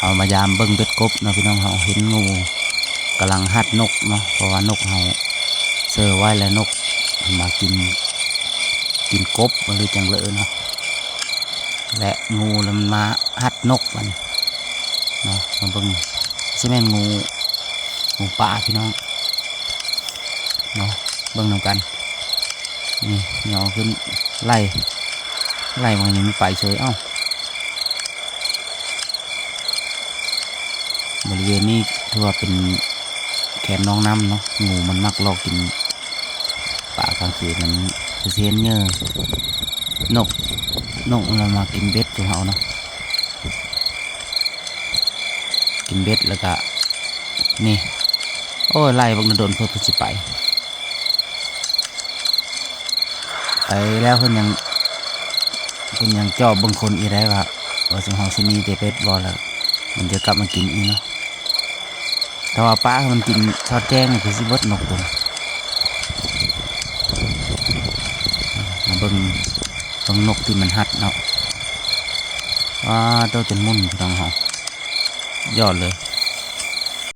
ເຮົາມາຢາມເບິ່ງເບັດກົບເນາະພີ່ນ້ອງເຮົາ. ເຫັນງູກຳລັງຮັດນົກເນາະ ເພາະວ່ານົກເຮົາເຊີໄວ້ແລ້ວ ນົກມັນມາກິນ ກິນກົບຫຼືຈັ່ງເລີເນາະ ແລະງູລະມັນມາຮັດນົກບັດນີ້ເນາະ. ມາເບິ່ງ ຊິແມ່ນງູ ງູປ່າພີ່ນ້ອງເນາະ ເບິ່ງນຳກັນ. ນີ້ຍໍຂຶ້ນໄລ່ ໄລ່ມັນຍັງໄປເຊີຍ. ເອົ້າ ບໍລິເວນນີ້ຖືວ່າເປັນແຄມໜອງນ້ຳເນາະ ງູມັນມັກເລາະກິນປາກາງຄືນ ມັນຄືຊິເຫັນເຫຍື່ອນົກ ນົກລະມາກິນເບັດຂອງເຮົາເນາະ ກິນເບັດແລ້ວກະ ນີ້ ໂອ້ຍ ໄລ່ບັກດົນໆ ເພິ່ນ ເພິ່ນຊິໄປ ໄປແລ້ວເພິ່ນຍັງ ເພິ່ນຍັງເຈາະເບິ່ງຄົນອີກໄດ້ວ່າ ວ່າຊຸມເຮົາຊິໜີແຕ່ເບັດບໍ່ ແລ້ວມັນຈະກັບມາກິນອີກເນາະ. ຖ້າວ່າປະໃຫ້ມັນກິນຊອດແຈ້ງນີ້ຄືຊິເບິດນົກໂຕນີ້. ມາເບິ່ງ ເບິ່ງນົກທີ່ມັນຮັດເນາະ. ວ້າ ໂຕຈົນໝຸ່ນພີ່ນ້ອງເຮົາ ຍອດເລີຍ.